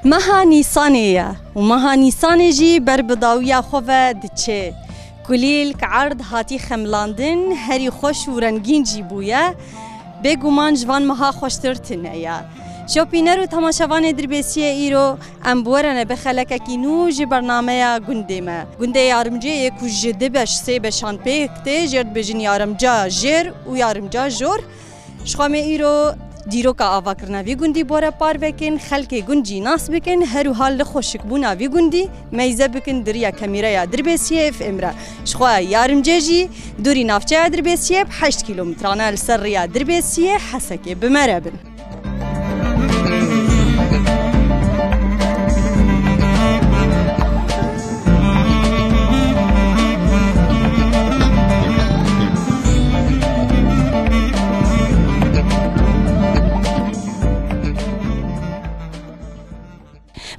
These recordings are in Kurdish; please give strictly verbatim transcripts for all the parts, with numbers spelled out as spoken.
Meha Nîsanê ye û meha Nîsanê jî ber bi dawiya xwe ve diçe. Kulîlk, erd hatî xemlandin, herî xweş û rengîn jî bûye. Bêguman ji van meha xweştir tune ye. Şopîner û temaşevanê Dirbêsiyê, îro em bi we re ne bi xelekekî nû ji bernameya gundê me. Gundê Yarimcê yê ku ji du beş, sê beşan pêk tê, jêr dibêjin Yarimca Jêr û Yarimca Jor. Ji xwe me îro dîroka avakirina vî gundî bi we re parve kin, xelkê gund jî nas bikin, her wiha li xweşikbûna vî gundî meyze bikin di riya kamîreya Dirbêsiyê F M re. Ji xwe Yarimcê jî dûrî navçeya Dirbêsiyê bi heşt kîlometran e, li ser riya Dirbêsiyê Hesekê. Bi me re bin.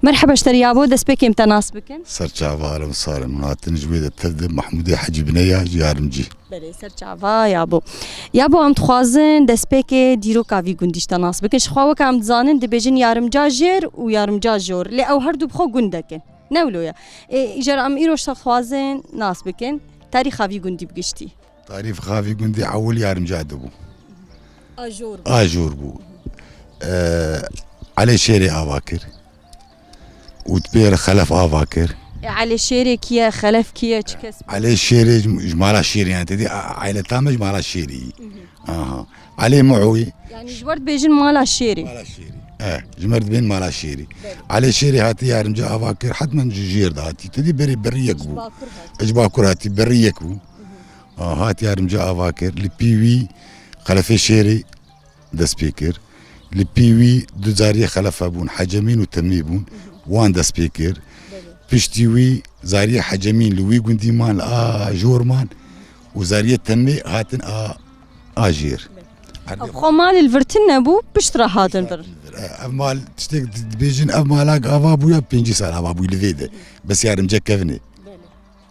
Merheba ji te re yabo, destpêkê em te nas bikin. Serçava, ahlen û sahlen. Hûn hatin ji wê de tev de Mahmûdê Hecî Bineya ji Yarimcî. Belê, serçava yabo. Yabo, em dixwazin destpêkê dîroka vî gundî ji te nas bikin. Ji xwe weke em dizanin dibêjin Yarimca Jêr û Yarimca Jor. Lê ew her du bi xwe gundek in. Ne wilo ye. Ê, îcar em îro ji te dixwazin nas bikin. Tarîxa vî gundî bi giştî. Tarîxa vî gundî ewil Yarimca dibû. A jor bû. A jor bû. Ee, Elê Şêrê ava kir. Û di pê re Xelef ava kir. E, Elê Şêrê kî ye, Xelef kî ye, çi kes bû? Elê Şêrê ji, ji mala Şêrê, yani te dî, a, aileta me ji mala Şêrê yî. Aha. Elê Muhûyê. Yani ji we re dibêjin mala Şêrê. Mala Şêrê. E, ji me re dibên mala Şêrê. Belê. Elê Şêrê hatî Yarimca ava kir, hetmen ji jêr de hatî. Te dî berê berî yek bû. Ji Bakur hatî. Ji Bakur hatî, berî yek bû. A, hat Yarimca ava kir. Li pî wî Xelefê Şêrê dest pê kir. Li pî wî du zariyê Xelef hebûn, Hecemîn û Temî bûn. Wan dest pê kir. Belê. Piştî wî zariyê Hecemîn li wî gundî man, li a jor man û zariyê Temî hatin a, a jêr. Belê. Ev xwe malê li vir tune bû, pişt re hatin vir. Ev mal, tiştek di-, dibêjin, ev malak ava bûya, pêncî sal ava bû li vê de. Bes Yarimce kevin e. Belê.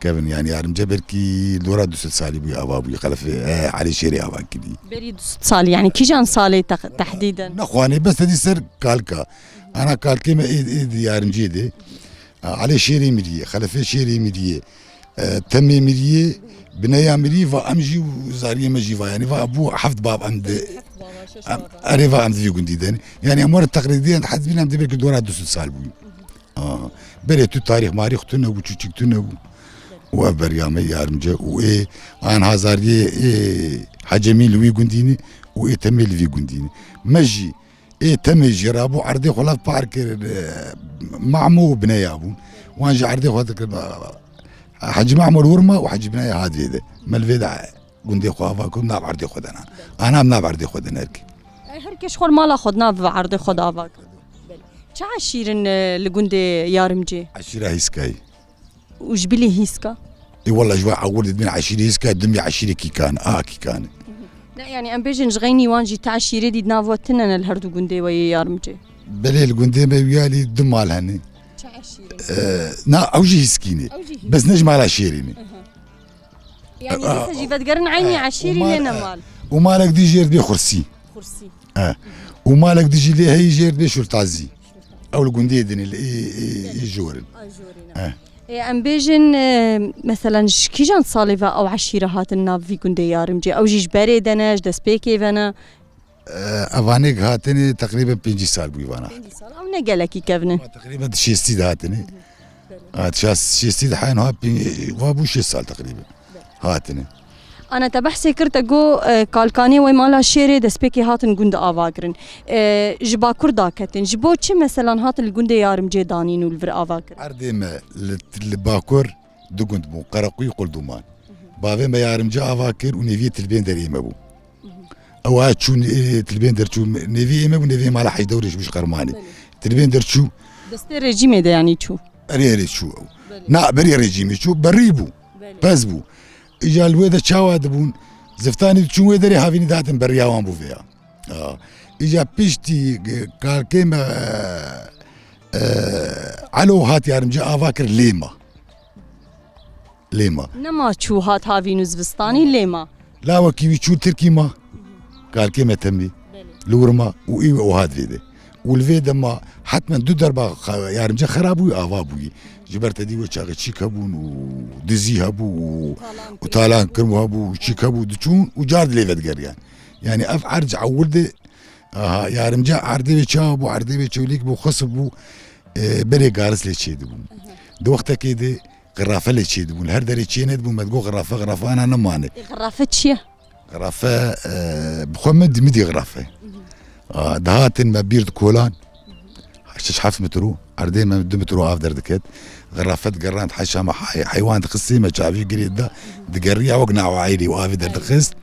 Kevin, yani Yarimce belkî dora du sed salî bûye ava bûye, Xelefê, e, Elê Şêrê ava kirî. Berî du sed salî, yani kîjan salê te-, tehdîden? Nexwanê, bes te dî ser kalka. Ana kalkê me ê, ê di Yarimcê de. A, Elê Şêrê miriye, Xelefê Şêrê miriye, e, Temê miriye, Bineya miriye, va em jî û zariyê me jî va, yani va bû heft bav em de. Heft bava, şeş bava. Erê va em di vî gundî de ne. Yani em were teqrîdiyen hezbîn em dê belkî dora du sed sal bûye. Aha. Berê tu tarîx marîx tune bû, çûçik tune bû. Û ev beriya me Yarimce û ê an hazariyê ê Hecemî li wî gundî ne û ê Temê li vî gundî ne. Me jî ê Temê jî rabû erdê xwe lav par kir, e, Mahmû û Bineya bûn. Wan jî erdê xwe dikir, Hecî Mahmû li wir ma û Hecî Bineya hat vê de. Me li vê de gundê xwe ava kir, nav erdê xwe de ne. Ana em nav erdê xwe de ne erkî. Ey, her kes xwe mala xwe nav erdê xwe de ava kir. Belê. Çi eşîr in, e, li gundê Yarimcê? Eşîra Hîskayî. Û ji bilî Hîska? Ê, wela ji we ewil dibin eşîrê Hîska, dimî eşîrê Kîkan, a Kîkan. Ne, yani em bêjin ji xeynî wan jî ti eşîrê dî di nav we tune ne li her du gundê we yê Yarimcê? Belê, li gundê me wiyalî du mal hene. Çi eşîrê? E, na, ew jî Hîskî ne. Ew jî Hîskî. Bes ne ji mala Şêrî ne. Aha. Yani, a, dîsa jî vedigerin eynî, e, eşîrî û mal, lê ne, e, mal. Û malek dî jêr dibê Xursî. Xursî. E. Û malek dî jî lê heyî jêr dibê Şurtazî. Ew li gundiyê din, li ê, ê, ê jor in. Ay, jor in. E. E, em bêjin, e, meselen ji kîjan salê ve ew eşîre hatin nav vî gundê Yarimcê? Ew jî ji berê de ne, ji destpêkê ve ne? Evanêk hatine teqrîben pêncî sal bû vana. Pêncî sal. Ew ne gelekî kevin e. Teqrîben di şêstî de hatine. Hı hı. Belê. Ha, di şas-, şêstî de hene ha pê-, va bû şêst sal teqrîben. Belê. Hatine. Ana te behsê kir, te got, e, kalkanê we mala Şêrê destpêkê hatin gund ava kirin. E, ji Bakur daketin. Ji bo çi meselan hatin li gundê Yarimcê danîn û li vir ava kirin? Erdê me li, li Bakur du gund bûn, Qereqûyî, Quldûman. Hı hı. Bavê me Yarimcê ava kir û nêviyê Tilbên Derê me bû. Ew a çû, e, Tilbên Der çû, nêvî ê me bû, nêvî mala Hecî Dewrêş bû ji Qermanê. Belê. Tilbên Der çû. Destê rejîmê de yanî çû? Erê, erê çû. Belê. Na, berî rejîmê çû, berî bû. Belê. Pez bû. Îca li wê de çawa dibûn? Ziftanî diçûn wê derê, havînî dihatin beriya wan bû vêya. A. Îca piştî, e, kalkê me, e, e, Elo hat Yarimcê ava kir Lêma. Lêma. Nema çû hat havîn û zivistanî lê ma. Lawekî wî çû Tirkî ma. Kalkê me Temî. Belê. Li wir ma û î we û hat vê de. Û li vê dema hetmen du derba xa-, yarimce xera bûyî, ava bûyî. Ji ber te dî wê çaxê çîk hebûn û dizî hebû û, û talan kirm hebû û çîk hebû diçûn û car dilê vedigeriyan. Yani ev erc ewil de, aha, yarimce erdê wê çawa bû, erdê wê çewlêk bû, xisib bû, e, berê garis lê çêdibû. Di wextekê de qirafe lê çêdibûn. Her derê çê nedibûn, me digot qirafe, qirafe ana nemane. E, qirafe çi ye? Xirafe, e, bi xwe min, min dî xirafe. A, dihatin me bîr di kolan. Şeş heft metro, erdê me du metro av derdiket. Xirafe digerand, heşa me hay-, heywan dixistî, me çavî girê da, digeriya wek nawa eyrî û avê derdixist.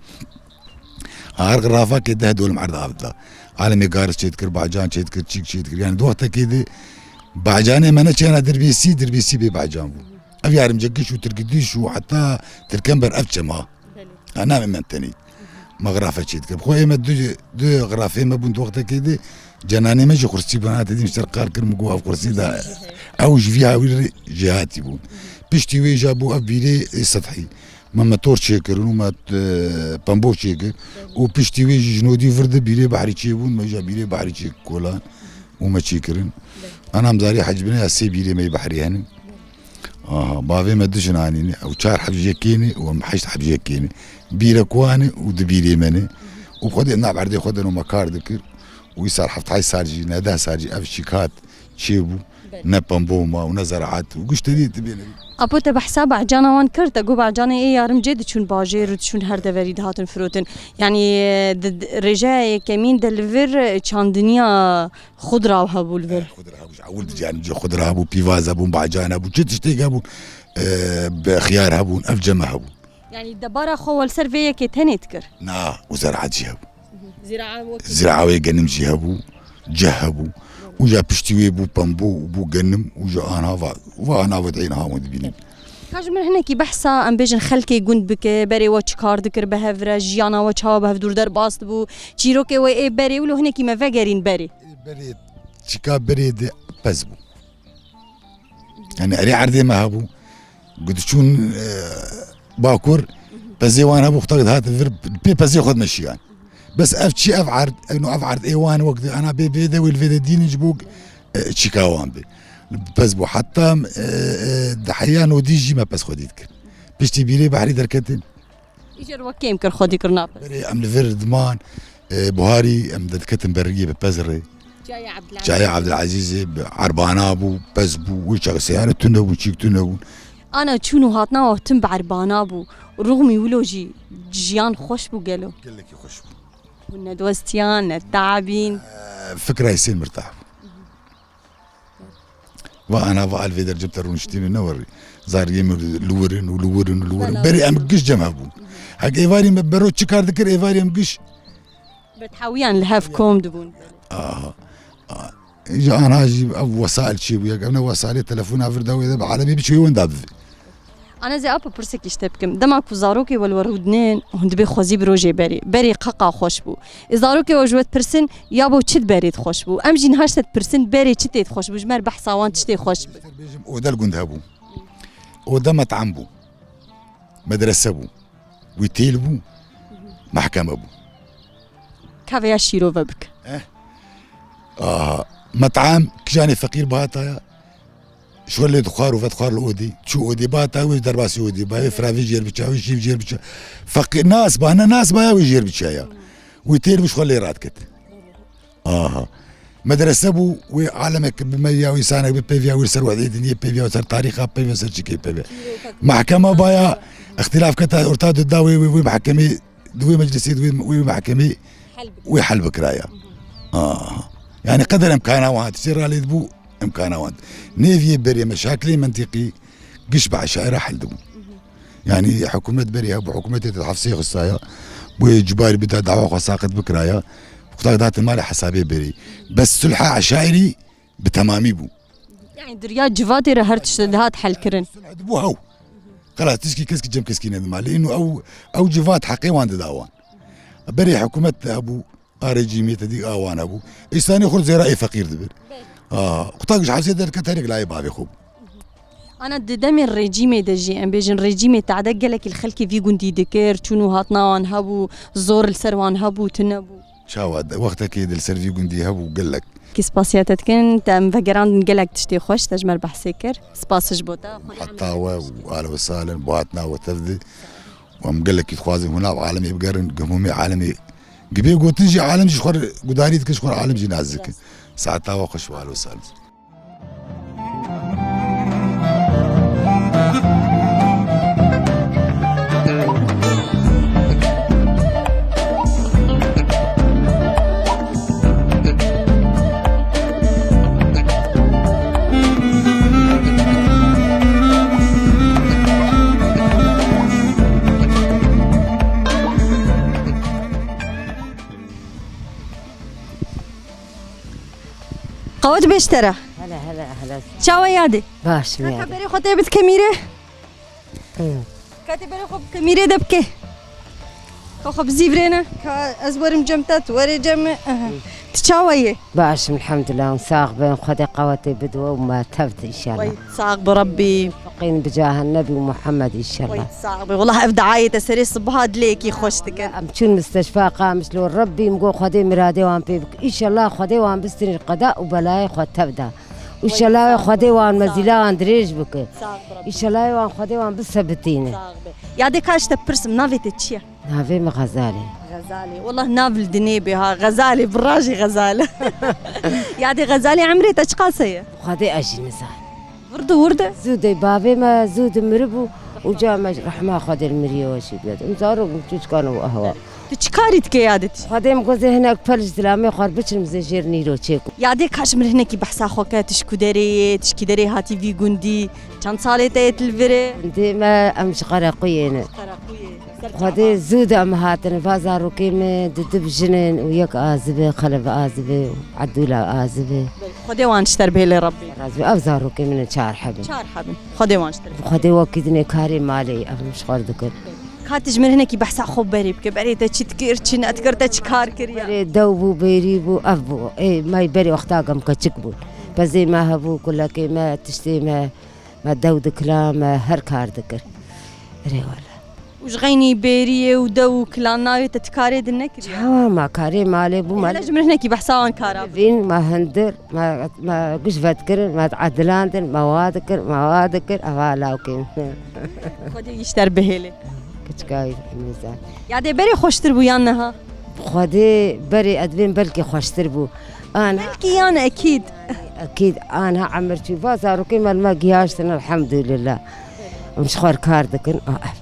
Her xirafakê deh dolim erd av da. Alemê garis çêdikir, bacan çêdikir, çîk çêdikir. Yani di wextekê de bacanê me neçêna dirbêsî, dirbêsî bê bacan bû. Ev yarimce giş û tirkidîş û heta tirkember ev çema. Belê. Ha, navê me tenê. Me xirafe çê dike. Bi xwe ê me du, du xirafê me bûn di wextekê de cenanê me jî xursî bûn. Hate dîm ser qal kir min got ev xursî da. Ew ji vî hawî re jêhatî bûn. Piştî wê jî bû ev bîrê ê sethî. Me metor çêkirin û me, e, pembo çêkir. Û piştî wê jî ji nodî vir de bîrê behrî çêbûn, me jî bîrê behrî çêkir kolan û me çêkirin. Ana em zarî hecbine ya sê bîrê me yê behrî hene. Aha, bavê me du jin anîne, ew çar heb ji yekê ne û em heşt heb ji yekê ne. Bîrek wan e û di bîrê me ne. Û xwedê nav erdê xwe de no me kar dikir. Û îsal heft heyt sal jî, neh deh sal jî ev şîk hat çêbû. Belê. Ne pembo ma û ne zeraet û giş tedî dibêne. Apo, te behsa bahcana wan kir, te got bahcanê ê yarimcê diçûn bajêr û diçûn her deverî dihatin firotin. Yanî, di, di, rêjeya yekemîn de li vir çandiniya xudra hebû li vir. Eh, xudra hebû, ji ewil dicarin, ji xudra hebû, pîvaz hebûn, bahcan hebû, çi tiştêk hebûn, eh, bi xiyar hebûn, ev cem hebû. Yanî debara xwe we li ser vê yekê tenê dikir? Na, û zeraet jî hebû. Zira wek Zira wê genim jî hebû, ceh hebû. Û ja piştî wê bû pembo û bû genim û ja anha va, va ana vedeyên ha hûn dibînin. Ka ji min hinekî behsa, em bêjin, xelkê gund bike, berê we çi kar dikir bi hev re, jiyana we çawa bi hev dûr derbas dibû, çîrokê we ê berê, wilo hinekî me vegerîn berê. Ê berê, çika berê de pez bû. Yani erê erdê me hebû. Ku diçûn, e, bakur, pezê wan hebû, qutak dihat vir, pê pezê xwe dimeşiyan. Bes ev çi, ev erd, eno ev erd ê wan wek di, ana bê bê de wê li vê de dînin ji bo, e, çîka wan bê. Pez bû. Heta, e, e, di heya nodî jî me pez xwedî dikir. Piştî bîrê behrî derketin. Îcar we kêm kir xwedî kirina pez. Berê em li vir diman, e, buharî em derdiketin berriyê bi pez re. Çaya Ebdilazîz. Çaya Ebdilazîzê bi erbana bû, pez bû, wî çax seyare tune bû, çîk tune bû. Ana çûn û hatina we tim bi erbana bû. Ruxmî wilo jî jiyan xweş bû gelo. Gelekî xweş bû. Hûn ne dostiyan, ne tabîn. E, fikra Hîsên Mirtah bû. Va ana va alvê dercim te rûniştî min newerî. Zariyê min li wir in û li wir in û li wir in. Berê em giş cem hebûn. Hek êvarî me bero çi kar dikir, êvarî em giş. Bi tehawiyan li hev kom dibûn. Aha. Aha. Ji anha jî ev wesail çêbûye. Ev ne wesailê telefona vir da wê de bi alemê biçûyê wenda bivê. Ana zê apo pirsekî ji te bikim. Dema ku zarokê we li we rûdinên, hûn dibê xwezî bi rojê berê. Berê qeqa xweş bû. Ê zarokê we ji we dipirsin, ya bo çi di berê de xweş bû? Em jî niha ji te dipirsin, berê çi tê de xweş bû? Ji me re behsa wan tiştê xweş bi. Bêjim, ode li gund hebû. Ode met'em bû. Medrese bû. Wî têl bû. Mehkeme bû. Ka vêya şîrove bike. Eh. Aha. Met'em, kijanê feqîr bihataya. Şolê dixwar û vedixwar li odê. Çû odê ba ta wê derbasî odê ba. Wê firavê jêr biça, wê şîv jêr biça. Feqîr nas ba, ne nas ba ya wê jêr biça ya. Wê têr bi şolê radiket. Aha. Medrese bû, wê alemek bi me ya, wê sanek bi pêviya, wê ser wedê diniyê pêviya, ser tarîxa pêviya, ser çikê pêviya. Mahkeme ba ya, îxtilaf keta orta du da wê, wê, wê mahkemê Di wê meclisê, di wê, wê mehkemê Hel bikir. Wê hel bikiraya. Aha. Yani qeder imkana wan, tiştê ralê dibû, imkana wan. Nêviyê berê meşakilê mentiqî giş bi eşaira hel dibû. Yani hikûmet berê hebû, hikûmetê te hefsê xistaya. Bûyê cibarî bida dawa xwe saqit bikiraya. Qutak datin malê hesabê berê. Bes sulha eşairî bi temamî bû. Yani diriya civatê re her tişt dihat helkirin. Sulh dibû hew. Xelas, tişkî keskî cem keskî nedima. Lê îno ew, ew civat heqê wan dida wan. Berê hikûmet de hebû, a rejîmê te dî a wan hebû. Îsanê xurt zêra ê feqîr dibir. Belê. Aha, qutak ji hesê derket herek layê bavê xwe bû. Ana di demê rejîmê de jî, em bêjin rejîmê tade gelekî li xelkê vî gundî dikir, çûn û hatina wan hebû, zor li ser wan hebû, tune bû. Çawa de, wextekê de li ser vî gundî hebû gelek. Kî spasiya te dikin, te em vegerandin gelek tiştê xweş, te ji me re behsê kir. Spas ji bo te. Heta we û ahlen we sahlen, bi hatina we tev de. Û em gelekî dixwazin hûn nav alemê bigerin, gimûmê alemê. Gibê gotin jî alem jî ji xwe re gudarî dikin, ji xwe re alem jî nas dikin. Saeta we xweş û ahlen we sahlen. Qewet bêjtera. Hele hele hele. Çawa yadê? Baş mı Kaka yadê? Berê xwe tê bit kemîrê. Hı. Katê berê xwe bi kemîrê de bike. Ka xwe bizîvirêne. Ka ez werim cem te, tu werê cem me. Aha. Tu çawa yê? Baş, elhamdülillah, sax bin, Xwedê qewetê bide we û me tev de inşallah. Wey, sax bi Rabbî. Qîn bi cahe Nebî û Muhammed inşallah. Wey, sax bi. Wallah ev duayê te serê sibaha dilê yekî xweş dikin. Em çûn misteşfa Qamişlo, Rabbî min got Xwedê miradê wan pê bike. Înşallah Xwedê wan bistînin qeda û belayê xwe tev de. Înşallah Xwedê wan mezîla wan dirêj bike. Înşallah wan Xwedê wan bisebitîne. Yadê ka ji te pirsim, navê te çi ye? Navê min Xezal e. Xezalê. Wallah nav li dinê bê ha. Xezalê, bi rajî Xezal. Yadê Xezalê, emrê te çiqas heye? Xwedê ez jî nizanim. Virdi, wirdi? Zû de bavê me zû de miribû û ca me ji rehma Xwedê li miriyê we jî biyet. Em zarok çûçkan û ehwa. Tu çi karî dikê yadê? Xwedê min got zê hinek pel ji zilamê xwe biçin zê jêr nîroçê ku. Yadê ka ji min hinekî behsa xwe ke, tu ji ku derê yê, tu ji kî derê hatî vî gundî, çend salê te yê tu li vir e? Gundê me em ji Qerequyê ne. Qerequyê. Xwedê zû de em hatin, va zarokê min du du bi jin in û yek aziv e, Xelef aziv e û Edûla aziv e. Xwedê wan ji te re bihêle Rabbî. Razî be, ev zarokê min in çar heb in. Çar heb in. Xwedê wan ji te re. Xwedê wekî dinê karê malê ev min ji xwe re dikin. Ka tu ji min hinekî behsa xwe berê bike, berê te çi dikir, çi nedikir, te çi kar kiriye? Berê dew bû, bêrî bû, ev bû. Ê, me berê wexta em keçik bûn. Pezê me hebû, kulekê me, tiştê me, me dew dikila, me her kar dikir. Erê wele. Û ji xeynî bêriyê û dew û kilan navê te tu karê din nekiriye? Çawa ma karê malê bû, malê. Hele ji min hinekî behsa wan kara bike. Vîn ma hindir, ma, ma giş vedikirin, ma diedilandin, ma wa dikir, ma wa dikir, eva lawkên. Xwedê wî ji te re bihêle. Kiçika wî nizan. Yadê berê xweştir bû yan niha? Xwedê berê edibên belkî xweştir bû. Ana. Belkî yan ekîd. Ekîd, ana emir çû. Va zarokê me li me gihaştin, elhamdülillah. Em ji xwe re kar dikin. A, ev.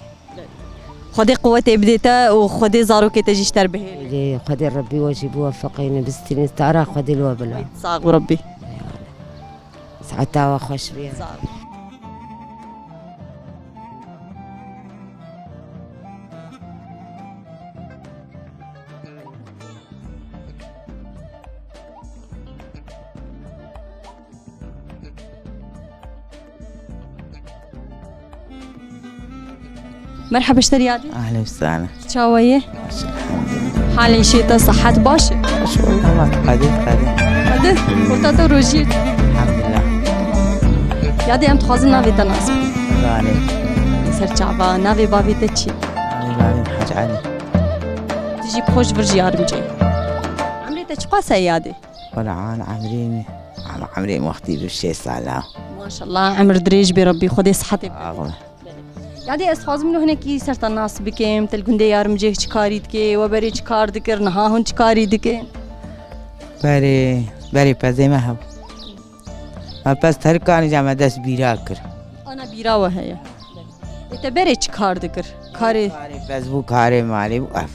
Xwedê quwetê bidê te û Xwedê zarokê te jî ji te re bihêle. Lê Xwedê Rebbî we jî biwefeqîne, bistîne, tara Xwedê li we bila. Sax bi Rebbî. Saeta we xweş be. Sax ol. Merhaba ji te re yadê. Ehlen we sehlen. Çawa yê? Baş, elhamdülillah. Halê şê te, sihet baş e? Baş, wallah, ma qedê, qedê. Qedê? Kurta te rojî. Elhamdülillah. Yadê em dixwazin navê te nas bikin. Zanê. Ser çava, navê bavê te çi? Navê bavê min Hec Elî. Tu jî bi xwe ji vir jî yarimcê. Emrê te çiqas e yadê? Wela an emrê min, em emrê min wextî bî şêst sala. Maşallah, emir dirêj bê, Rebbî Xwedê sihetê bide. Amin. Yadê ez dixwazim lo hinekî ser te nas bikim, te li gundê yarimcêh çi karî dikê, we berê çi kar dikir, niha hûn çi karî dikin? Berê, berê pezê me hebû. Me pez terkan îca me dest bîra kir. Ana bîra we heye. Ê te berê çi kar dikir? Karê. Karê pez bû, karê malê bû, ev.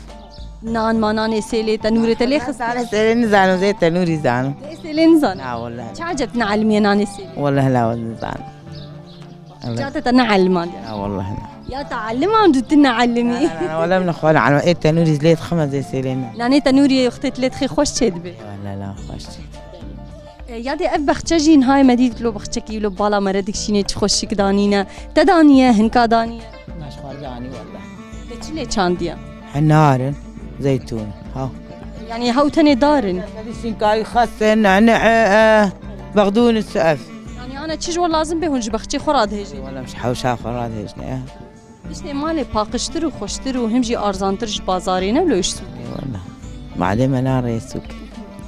Nan, ma nanê sêlê, tenûrê te lê xist? Nanê sêlê nizanim, zê tenûrî zanim. Ê sêlê nizanim? Na, wallahî. Çi eceb tu neelimiye nanê sêlê? Wallahî la nizanim. Ca te te neelimandiye? Na, wallahî na. Ya te elimandiye, tu neelimî? Na, na, na, wallahî min xwe neelim. Ê tenûrî lê dixim ez ê sêlê ne. Nanê tenûrî wextê tu lê dixî xweş çê dibe? Wallahî la xweş çê. E, yadê ev bexçe jî niha me dît, lo bexçekî, lo bala me re dikşînê, çi xweşik danîne. Te daniye, hinka daniye? Na, ji xwe danî wele. Te çi lê çandiye? Henar in, zeytûn, ha. Yanî hew tenê dar in? Şinkayî xas e, nane, e, e, bexdûnis ev. Yanî ana çi ji we lazim bê hûn ji bexçê xwe re dihêjin? Wele ji hewşa xwe re dihêjin, e. Tiştê malê paqijtir û xweştir û him jî arzantir ji bazarê ne wilo ji sûkê? Ê wele. Malê me na rê sûk.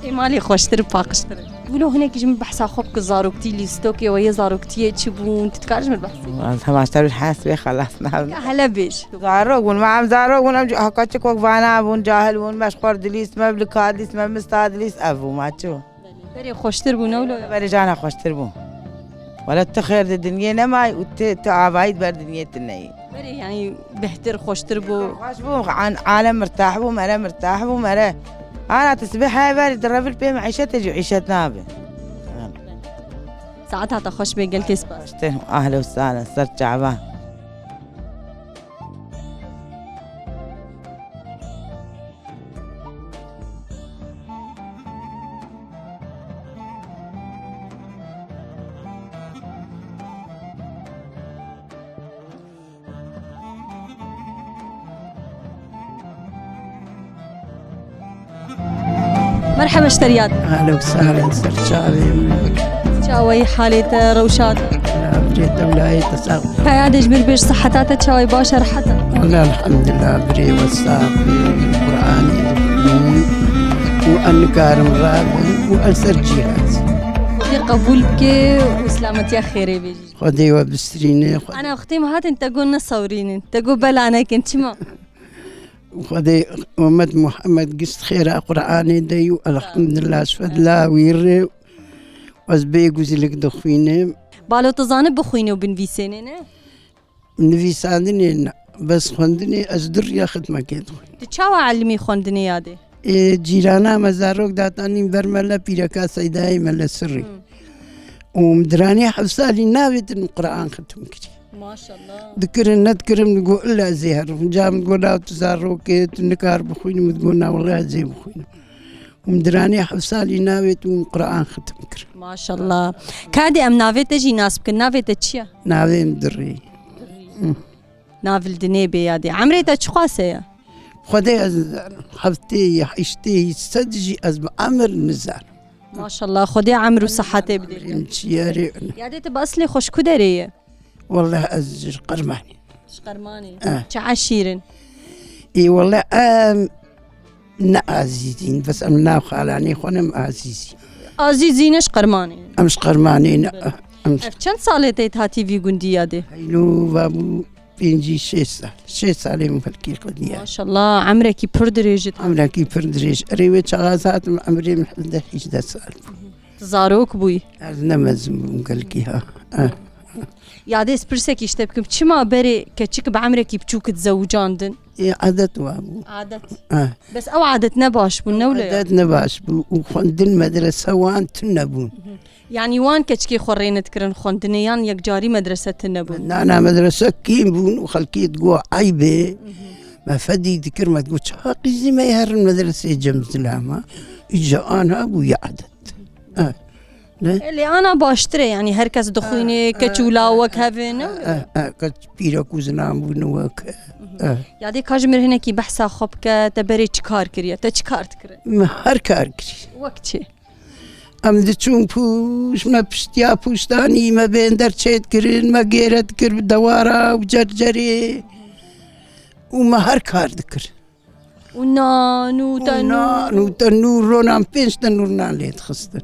Ê malê xweştir û paqijtir e. Wilo hinekî ji min behsa xwe bike, zaroktî, lîstokê we yê zaroktiyê çi bûn? Tu dikarî ji min behsî? Ez hema ji te re hez bê, xelas nabim. Ya hele bêj. Zarok bûn, me em zarok bûn, em ji haka çik wek vana bûn, cahil bûn, me ji xwe re dilîst, me bi lika dilîst, me bi mista dilîst, ev bû, ma çi bû? Berê xweştir bû, ne wilo ya? Berê cana xweştir bû. Wele tu xêr di dinyê nemayî û tu, tu avayî di ber dinyê tu neyî. Berê, yanî bêhtir, xweştir bû. Xweş bû, an-, alem mirtah bû, mere mirtah bû, mere. Ana tu sibê heye berê di revil pê meîşetê jî îşet nabe. Saeta te xweş be, gelkê spas. Xweştir, ahlen û sahlen, ser çava. Merhaba ji te re yad. Ahlen û sahlen, ser çavê min. Çawayî halê te, rewşa te? Labrê te, layê te sax. Ka yadê ji min bêj, siheta te çawayî, baş e, rehet e? Wele elhamdulillah, birê we sax bê, Qur'anê dixwînim û ez nikarim rabim û ez ser cî razî. Xwedê qebûl bike û silametiya xêrê bêjî. Xwedê we bistîrîne, Xwedê. Ana wextê me hatin te got nesewrînin, te got bela nekin, çima? Xwedê Ummet Muhammed gişt xêra Qur'anê de û elhamdulillah ji fedla wî re ez bê guzlik dixwînim. Balo, tu zanî bixwînî û binivîsênê, ne? Nivîsandinê ne, bes xwendinê ez du riya xidmekê dixwînim. Tu çawa elimî xwendinê yadê? Ê, cîrana me zarok datanîn ber mele pîreka Seydayê Mele Sirrî. Hmm. Û min diranî heft salî navêtin Qur'an xitim kirî. Maşallah. Dikirin, nedikirin, min got, "Illa ez ê herim." Ca min got, "La tu zarok î, tu nikar bixwînî." Min got, "Na, wele ez ê bixwînim." Û min diranî heft salî navêt û min Qur'an xitim kir. Maşallah. Ka dê em navê te jî nas bikin. Navê te çi ye? Navê min Dirî. Nav li dinê bê yadê. Emrê te çiqas e ya? Xwedê ez nizanim. Heftê, heştê, sed jî ez bi emir nizanim. Maşallah, Xwedê emr û sihetê bide. Em çiyarê. Yadê, tu bi eslê xwe ji ku derê ye? Wallah ez ji Qermanê. Ji Qermanê. Eh. Çi eşîr in? Ê wallah em ne Azîzîn, bes em nav xalanê xwe ne em Azîzî. Azîzî ne ji Qermanê. Em ji Qermanê ne. Belê. Em Ev çend salê te hatî vî gundî yadê? Heylo vabû pêncî şêst sal. Şêst salê min xelkê xwediya. Maşallah, emrekî pir dirêj it. Emrekî pir dirêj. Erê wê çaxaz hatim, emrê min hezdeh hîjdeh sal bû. Tu zarok bûyî? Ez ne mezin bûm gelkî ha. Eh. Yadê, ez pirsekî ji te bikim, çima berê keçik bi emrekî biçûk dizewicandin? Ê, adet wa bû. Adet. Eh. Bes ew adet ne baş bû, ne wile ya? Adet ne baş bû û xwendin medrese wan tune bûn. Yanî wan keçikê xwe rê nedikirin xwendinê, yan yekcarî medrese tune bûn? Na, na, medrese kêm bûn û xelkê digot eyb e. Me fedî dikir, me digot, "Çawa qîzî me yê herin medreseyê cem zilama?" Îca anha bûye adet. Eh, ne? E, lê ana baştir e, yanî her kes dixwîne, Eh, keç û eh, lawek eh, hevê, ne? Eh, eh, keç pîrek û zilam bûne wek. Eh. Yadê, ka ji mir hinekî behsa xwe bike, te berê çi kar kiriye? Te çi kar dikire? Me her kar kirî. Wek çi? Em diçûn pûş, me piştiya pûştanî, me bên derçê dikirin, me gêre dikir bi dewara û cercerê û me her kar dikir. Û nan û Û tenûr. Nan û tenûr, ronan pênc tenûr nan lê dixistin.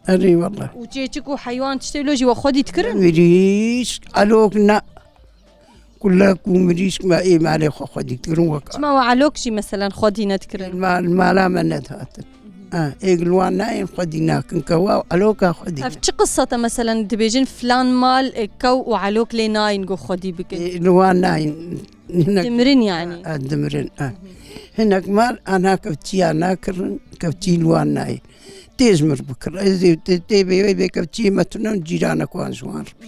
Erê wallah. Û çêçik û heywan tiştê wilo jî we xwedî dikirin? Mirîşk, elok ne. Kulek û mirîşk me ê malê xwe xwedî dikirin wek. Çima we elok jî meselen xwedî nedikirin? Mal, mala me nedihatin. Ha, êk li wan nayên xwedî nakin kewa û eloka xwedî. Ev çi qisa te meselen dibêjin filan mal, e, kew û elok lê nayên ku xwedî bikin? Ê, li wan nayên. Hinek Dimirin yanî. Ha, dimirin, ha. Hinek mal anha kevçiya nakirin, kevçî li wan nayên. Tê ji mir bikir. Ez ê tê, tê bê, bê kevçiyê me tune cîranek wan ji wan re.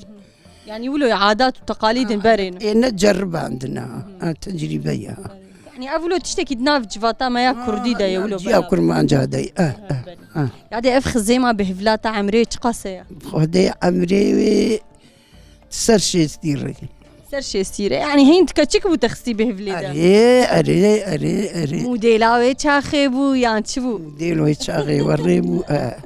Yanî wilo ye, adat û teqalîdin berê ne. Ê ne ceribandin ha. Ha, tecrîbe ye ha. Yanî ev wilo tiştekî di nav civata me ya kurdî de ye, wilo Ciya bela. Kurmanca de ye. Ha, ha, ha. Yadê, ev xizêma bihivla te emrê çiqas e ya? Xwedê emrê wê ser şêstî re. Ser şêstî re. Yanî hîn dike çi ki bû te xistî bihivlê de? Erê, erê, erê, erê. Modêla wê çaxê bû yan çi bû? Modêl wê çaxê werê bû, e.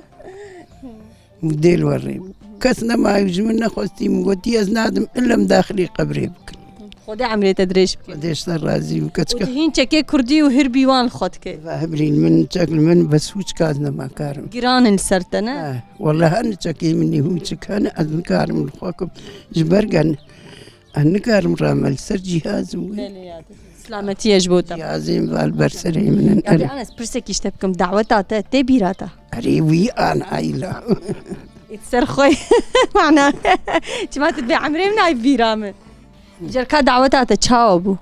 Modêl werê bû. Kes nemayî ji min nexwestî, min gotî ez nadim, illa em daxilî qebrê bikin. Xwedê emrê te dirêj bike. Xwedê ji te razî bike. Û çika? Di hîn çekê kurdî û hirbî wan li xwe dike. Va hebrîn min, çek li min, bes hûçka ez nema karim. Giran in li ser te, ne? Eh, wele her çekê min hûçik hene, ez nikarim li xwe kim. Ji ber gen, ez nikarim rame li ser cihazim wê. Belê ya. Silametiyê ji bo te. Cihazê min va li ber serê min in. Erê, Anas, pirsekî ji te bikim, daweta te tê bîra te? Erê, wî an ayla. Ê, ser xwe. Mana. Çima tu dibê emrê min ay bîra min? Cerka daweta te çawa bû?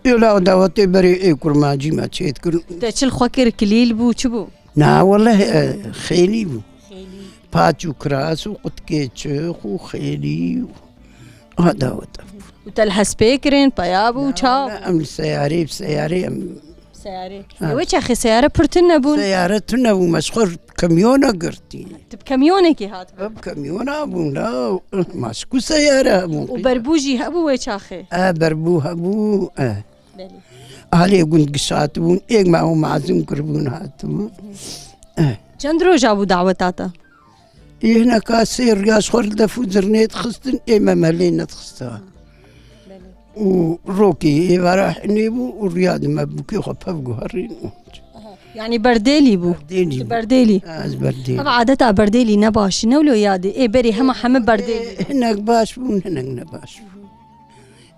Ê, la dawetê berê ê kurmancî me çêdikir. Te çil xwe kir, kilîl bû, çi bû? Na, wele, e, xêlî bû. Xêlî. Paç û kiras û qutkê çix û xêlî û ha daweta. Û te li hespê kirin, peya bû, çawa bû? Na, em li seyarê, bi seyarê em. Seyarê. Ha. Ê, wê çaxê seyare pir tune bûn? Seyare tune bû, me ji xwe kamyona girtî. Tu bi kamyonekê hat? Bi kamyona bûn, la, ma ji ku seyare hebûn? Û berbû jî hebû wê çaxê? E, berbû hebû, e. Belê. Alê gund gişatibûn, êk me û mazin kiribûn hatibûn. E. Çend roja bû daweta te? Ê hineka sê riya ji xwe li def û zirnê dixistin, ê me me lê nedixista. Belê. Û rokê êvara hinê bû û riya di me bûkê xwe pev guherîn û. Aha. Yanî berdêlî bû. Berdêlî. Tu berdêlî. Ez berdêlî. Ev adeta berdêlî ne baş, ne wilo yadê. Ê berê hema heme berdêlî. Ê hinek baş bûn, hinek ne baş bûn.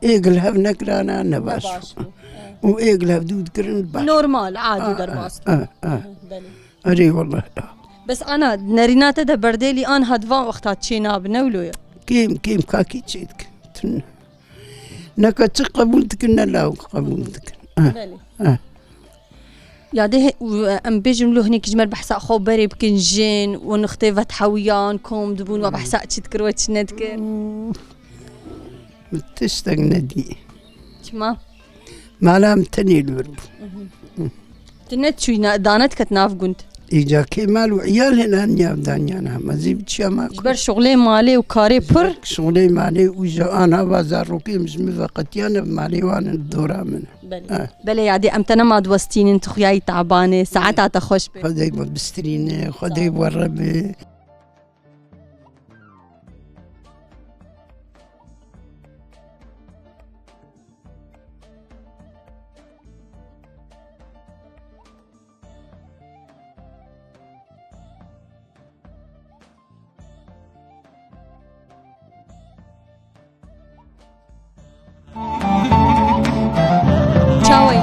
Ê gil hev nekirana ne baş bû. Û ê gil hev dû dikirin baş. Normal, adî derbas bû. Ah, ah. Belê. Erê, wallah. Bes ana, nerîna te de berdêlî an ha di van wexta çê nabe, ne wilo ye? Kêm, kêm kakî çê dikin. Tune. Neka çi qebûl dikin, ne lawik qebûl dikin. Ah, belê. Ah. Ya dê he-, û, em bêjin lo hinekî ji me re behsa xwe berê bikin, jin û nixtê vethewiyan kom dibûn, we behsa çi dikir, we çi nedikir? Hmm. Min tiştek nedî. Çima? Mala min tenê li vir bû. Mhm. Tu nediçûyî na-, danediketî nav gund? Îca kê mal û iyal hene niya danya na, ma zî biçiya ma. Ji ber şuxulê malê û karê pir? Şuxulê malê û ji ana va zarokê min ji min ve qetiya ne, malê wan in dora min. Belê. Eh. Belê yadê, em te nema diwestînin, tu xuyayî tabanê, saeta te xweş be. Xwedê we bistirîne, Xwedê we re be. Çawayî?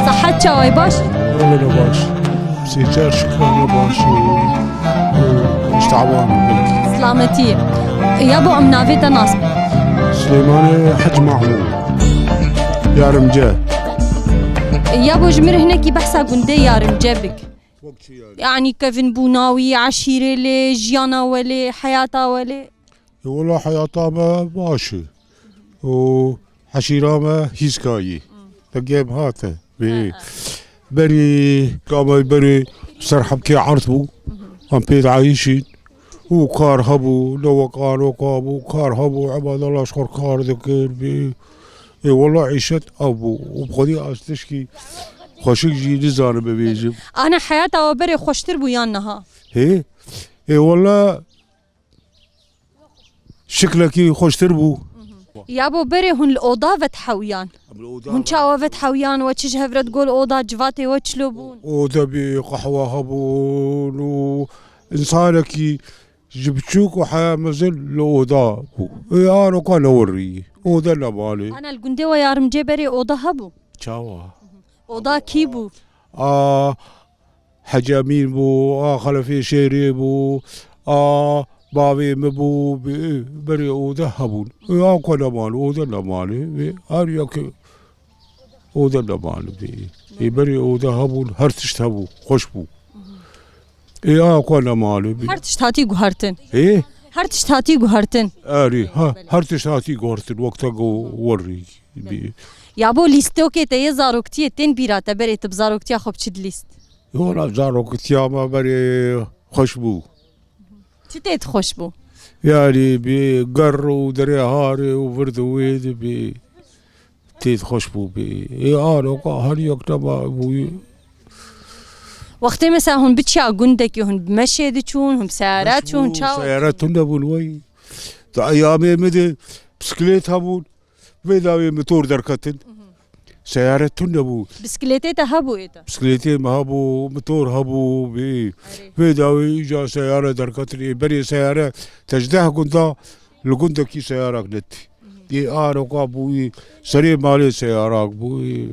Sehet çawayî, baş? Wele ne baş. Sê çar şikane baş û, û ji taban. Silametiyê. Ya bo em navê te nas? Silêmanê Hec Mahmûd. Yarimce. Ya bo ji mir hinekî behsa gundê Yarimce bik. Wek çi yani? Yanî kevinbûna wî, eşîrê lê, jiyana we lê, heyata we lê? E, wela heyata me baş e. Û heşîra me hîskayî. Dengê me hate. Vê. He, he. Berî, ka me berî ser hebkê erd bû. Hı hı. Em pê diayîşîn. Û kar hebû, ne wek anoka bû, kar hebû, ebadala ji xwe kar dikir bî. Ê, wela îşet ev bû. Û bi xwedî ez tişkî xweşik jî nizanim bibêjim. Ana heyata we berê xweştir bû yan niha? Hê? Ê, wela şiklekî xweştir bû. Ya bo berê hûn li oda vedihewiyan? Em li oda Hûn çawa vedihewiyan, we çi ji hev re digot li oda, civatê we çilo bûn? Oda bî, qehwa hebûn û însanekî ji biçûk û heya mezin li oda bû. Ê, aroka ne werî. Oda ne malê. Ana li gundê we Yarimcê berê oda hebû? Çawa? Oda kî bû? A, Hecî Emîn bû, a Xelefê Şêrê bû, a bavê min bû, bi-, berê oda hebûn. Ê, a ku nemalê, oda nemalê. Vê her yekê oda nemalê bê. Ê, berê oda hebûn, her tişt hebû, xweş bû. Ê, a ku nemalê bê. Her tişt hatî guhertin. Ê? Her tişt hatî guhertin. Erê, ha, her tişt hatî guhertin, wek te go werî bê. Ya bo lîstokê te yê zaroktiyê tên bîra te berê, tu bi zaroktiya xwe bi çi dilîst? Yola zaroktiya me berê xweş bû. Çi tê xweş bû? Yanî bi ger û derê harê û vir û wê de bi tê xweş bû bi. Ê aroka her yek nema bûyî. Wextê mesela hûn biçiya gundekî, hûn bi meşê diçûn, hûn bi seyara çûn, çawa? Seyara tune bûn wey. Di eyamê min de bisiklet hebûn. Vê dawê motor derketin. Seyare tune bû. Bisikletê te hebû ê te? Bisikletê me hebû, motor hebû, vê, Erê. Vê dawê îca seyare derketin. Ê berê seyare te ji deh gunda li gundekî seyarak net. Ê aroka bûyî, serê malê seyarak bûyî.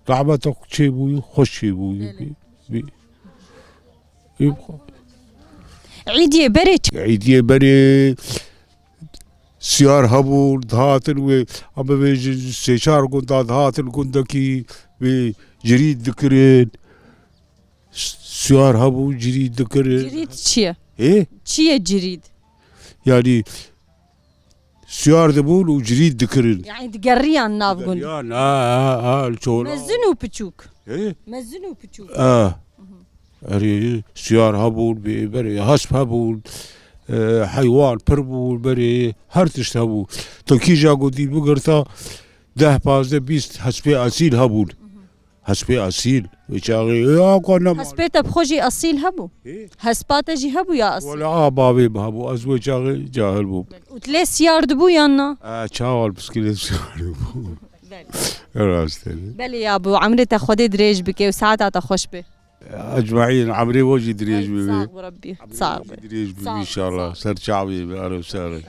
Rahmetek çê bûyî, xweş çê bûyî. Belê. Vê, vê, vê. Îdiyê berê çi? Îdiyê berê siyar hebûn, dihatin wê, em bibêjin sê çar gunda dihatin gundekî wê cirîd dikirin. S-, siyar hebûn, cirîd dikirin. Cirîd çi ye? Ê? Çi ye cirîd? Yanî siyar dibûn û cirîd dikirin. Yanî digeriyan nav gund. Digeriyan, ha, ha, ha, li çolê. Mezin û piçûk. Ê? Mezin û piçûk. A. Erê, siyar hebûn, bê, berê, hesp hebûn, e, heywan pir bûn, berê, her tişt hebû. Tu kîja gundî bigirta, deh, pazdeh, bîst hespê esîl hebûn. Hespê esîl, wê çaxê, ya, ku ne Hespê te bi xwe jî esîl hebû? Ê? Hespa te jî hebû ya esîl? Wele a bavê min hebû, ez wê çaxê cahil bûm. Û tu lê siyar dibû yan na? E, çawa li bisiklet siyar dibû. Belê. Rast e. Belê ya bû, emrê te Xwedê dirêj bike û saeta te xweş be. Ecmaîn, emrê we jî dirêj bibe. Sax bi Rebbî. Emrê we jî dirêj bibe înşallah. Ser çavê be, alo sare.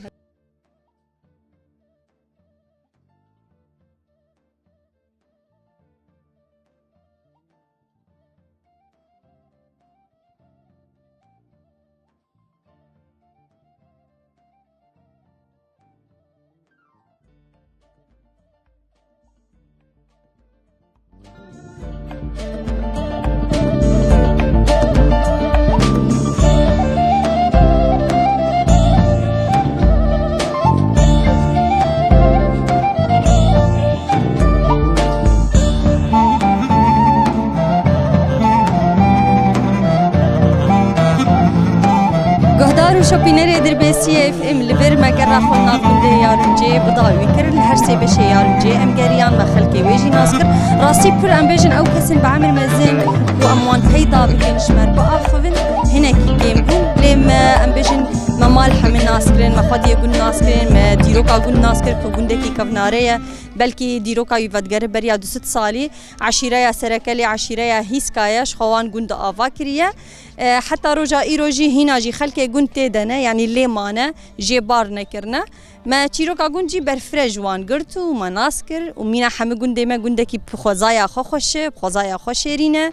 Guhdar û şopînerê Dirbêsiyê F M, li vir me gerra xwe nav gundê Yarûncê bi dawî kir. Li her sê beşê Yarûncê em geriyan, me xelkê wê jî nas kir. Rastî pir em bêjin ew kesên bi emir mezin ku em wan peyda bikin, ji me re biaxivin, hinekî kêm bûn. Lê me, em bêjin, me mal hemî nas kirin, me xwediyê gund nas kirin, me dîroka gund nas kir ku gundekî kevnare ye. Belkî dîroka wî vedigere beriya du sed salî. Eşîreya Serekelê eşîreya Hîska ye, ji xwe wan gund ava kiriye. E, heta roja îro jî hîna jî xelkê gund tê de ne, yanî lê mane, jê bar nekirine. Me çîroka gund jî berfireh ji wan girt û me nas kir û mîna hemî gundê me gundekî bi xwezaya xwe xweş e, bi xwezaya xwe şêrîn e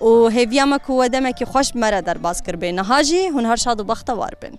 û hêviya me ku we demekî xweş bi me re derbas kiribê. Niha jî hûn her şad û bextewar bin.